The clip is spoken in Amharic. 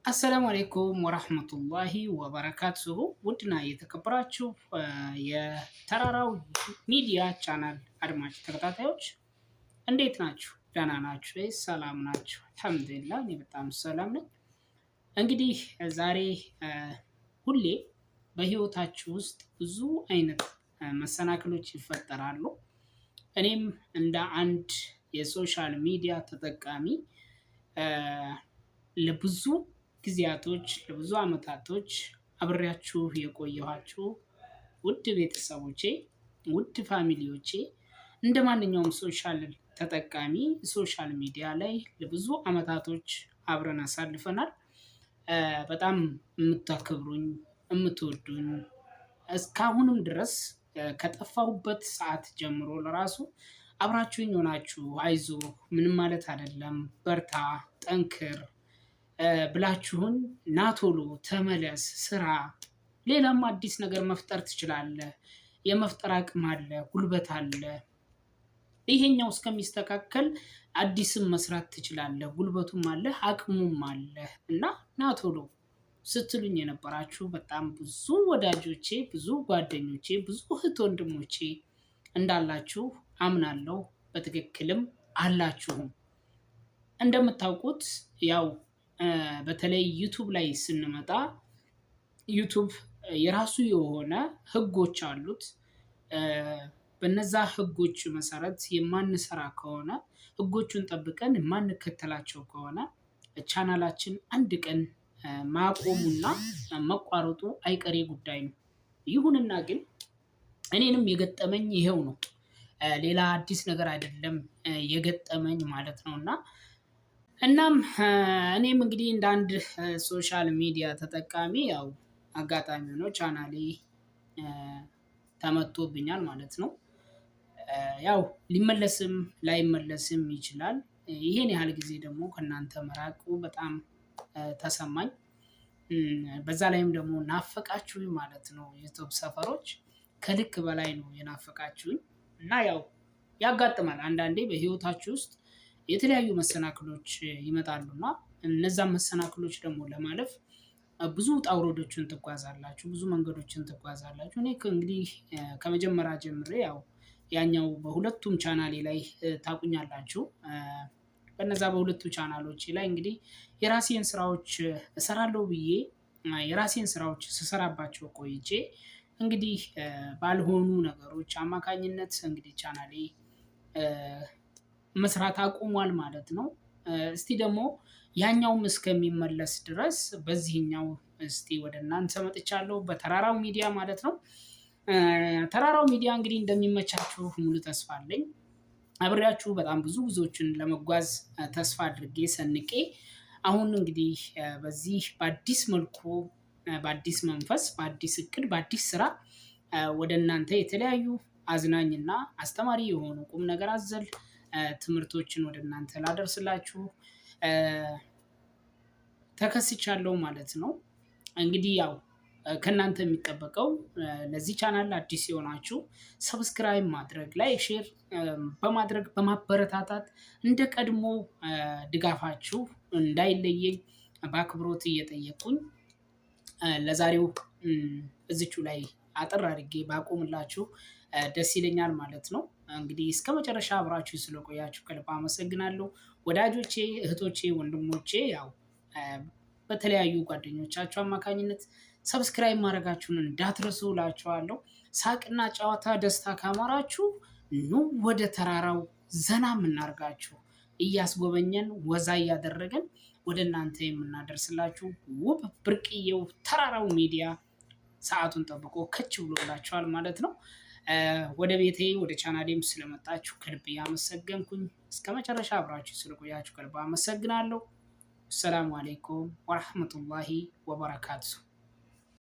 السلام عليكم ورحمة الله وبركاته። ውድና የተከበራችሁ የተራራው ሚዲያ ቻናል አድማጭ ተከታታዮች እንዴት ናችሁ? ደህና ናችሁ? ሰላም ናችሁ? الحمد لله እኔ በጣም ሰላም ነኝ። እንግዲህ ዛሬ ሁሌ በህይወታችሁ ውስጥ ብዙ አይነት መሰናክሎች ይፈጠራሉ። እኔም እንደ አንድ የ social media ተጠቃሚ ለብዙ ጊዜያቶች ለብዙ አመታቶች አብሬያችሁ የቆየኋችሁ ውድ ቤተሰቦቼ፣ ውድ family ዎቼ እንደ ማንኛውም social ተጠቃሚ social media ላይ ለብዙ አመታቶች አብረን አሳልፈናል። በጣም የምታከብሩኝ፣ የምትወዱኝ፣ እስካሁንም ድረስ ከጠፋሁበት ሰዓት ጀምሮ ለራሱ አብራችሁኝ ሆናችሁ አይዞ ምንም ማለት አይደለም፣ በርታ፣ ጠንክር ብላችሁን ናቶሎ ተመለስ፣ ስራ፣ ሌላም አዲስ ነገር መፍጠር ትችላለህ፣ የመፍጠር አቅም አለ፣ ጉልበት አለ፣ ይሄኛው እስከሚስተካከል አዲስም መስራት ትችላለህ፣ ጉልበቱም አለ፣ አቅሙም አለ እና ናቶሎ ስትሉኝ የነበራችሁ በጣም ብዙ ወዳጆቼ፣ ብዙ ጓደኞቼ፣ ብዙ እህት ወንድሞቼ እንዳላችሁ አምናለሁ። በትክክልም አላችሁም። እንደምታውቁት ያው በተለይ YouTube ላይ ስንመጣ YouTube የራሱ የሆነ ህጎች አሉት። በነዛ ህጎች መሰረት የማንሰራ ከሆነ፣ ህጎቹን ጠብቀን የማንከተላቸው ከሆነ ቻናላችን አንድ ቀን ማቆሙና መቋረጡ አይቀሬ ጉዳይ ነው። ይሁንና ግን እኔንም የገጠመኝ ይሄው ነው። ሌላ አዲስ ነገር አይደለም የገጠመኝ ማለት ነው። እና እናም እኔም እንግዲህ እንደ አንድ social media ተጠቃሚ ያው አጋጣሚ ሆኖ ቻናሌ ተመቶብኛል ማለት ነው። ያው ሊመለስም ላይመለስም ይችላል። ይሄን ያህል ጊዜ ደግሞ ከእናንተ መራቁ በጣም ተሰማኝ። በዛ ላይም ደግሞ ናፈቃችሁኝ ማለት ነው። YouTube ሰፈሮች ከልክ በላይ ነው የናፈቃችሁኝ። እና ያው ያጋጥማል፣ አንዳንዴ በህይወታችሁ ውስጥ የተለያዩ መሰናክሎች ይመጣሉ እና እነዛን መሰናክሎች ደግሞ ለማለፍ ብዙ ውጣ ውረዶችን ትጓዛላችሁ፣ ብዙ መንገዶችን ትጓዛላችሁ። እኔ እንግዲህ ከመጀመሪያ ጀምሬ ያው ያኛው በሁለቱም ቻናሌ ላይ ታቁኛላችሁ። በነዛ በሁለቱ ቻናሎች ላይ እንግዲህ የራሴን ስራዎች እሰራለሁ ብዬ የራሴን ስራዎች ስሰራባቸው ቆይቼ እንግዲህ ባልሆኑ ነገሮች አማካኝነት እንግዲህ ቻናሌ መስራት አቁሟል ማለት ነው። እስቲ ደግሞ ያኛውም እስከሚመለስ ድረስ በዚህኛው እስቲ ወደ እናንተ መጥቻለሁ፣ በተራራው ሚዲያ ማለት ነው። ተራራው ሚዲያ እንግዲህ እንደሚመቻችሁ ሙሉ ተስፋ አለኝ። አብሬያችሁ በጣም ብዙ ጉዞዎችን ለመጓዝ ተስፋ አድርጌ ሰንቄ አሁን እንግዲህ በዚህ በአዲስ መልኩ፣ በአዲስ መንፈስ፣ በአዲስ እቅድ፣ በአዲስ ስራ ወደ እናንተ የተለያዩ አዝናኝና አስተማሪ የሆኑ ቁም ነገር አዘል ትምህርቶችን ወደ እናንተ ላደርስላችሁ ተከስቻለሁ ማለት ነው። እንግዲህ ያው ከእናንተ የሚጠበቀው ለዚህ ቻናል አዲስ የሆናችሁ subscribe ማድረግ፣ like፣ share በማድረግ በማበረታታት እንደ ቀድሞ ድጋፋችሁ እንዳይለየኝ በአክብሮት እየጠየቁኝ ለዛሬው እዚቹ ላይ አጠር አድርጌ ባቆምላችሁ ደስ ይለኛል ማለት ነው። እንግዲህ እስከ መጨረሻ አብራችሁ ስለቆያችሁ ከልብ አመሰግናለሁ። ወዳጆቼ፣ እህቶቼ፣ ወንድሞቼ ያው በተለያዩ ጓደኞቻችሁ አማካኝነት subscribe ማድረጋችሁን እንዳትረሱ እላችኋለሁ። ሳቅና ጨዋታ ደስታ ካማራችሁ ኑ ወደ ተራራው ዘና የምናርጋችሁ፣ እያስጎበኘን ወዛ እያደረገን ወደ እናንተ የምናደርስላችሁ ውብ ብርቅዬው ተራራው ሚዲያ ሰዓቱን ጠብቆ ከች ብሎላችኋል ማለት ነው። ወደ ቤቴ ወደ ቻናሌም ስለመጣችሁ ከልብ እያመሰገንኩኝ እስከ መጨረሻ አብራችሁ ስለቆያችሁ ከልብ አመሰግናለሁ። السلام عليكم ورحمة الله وبركاته።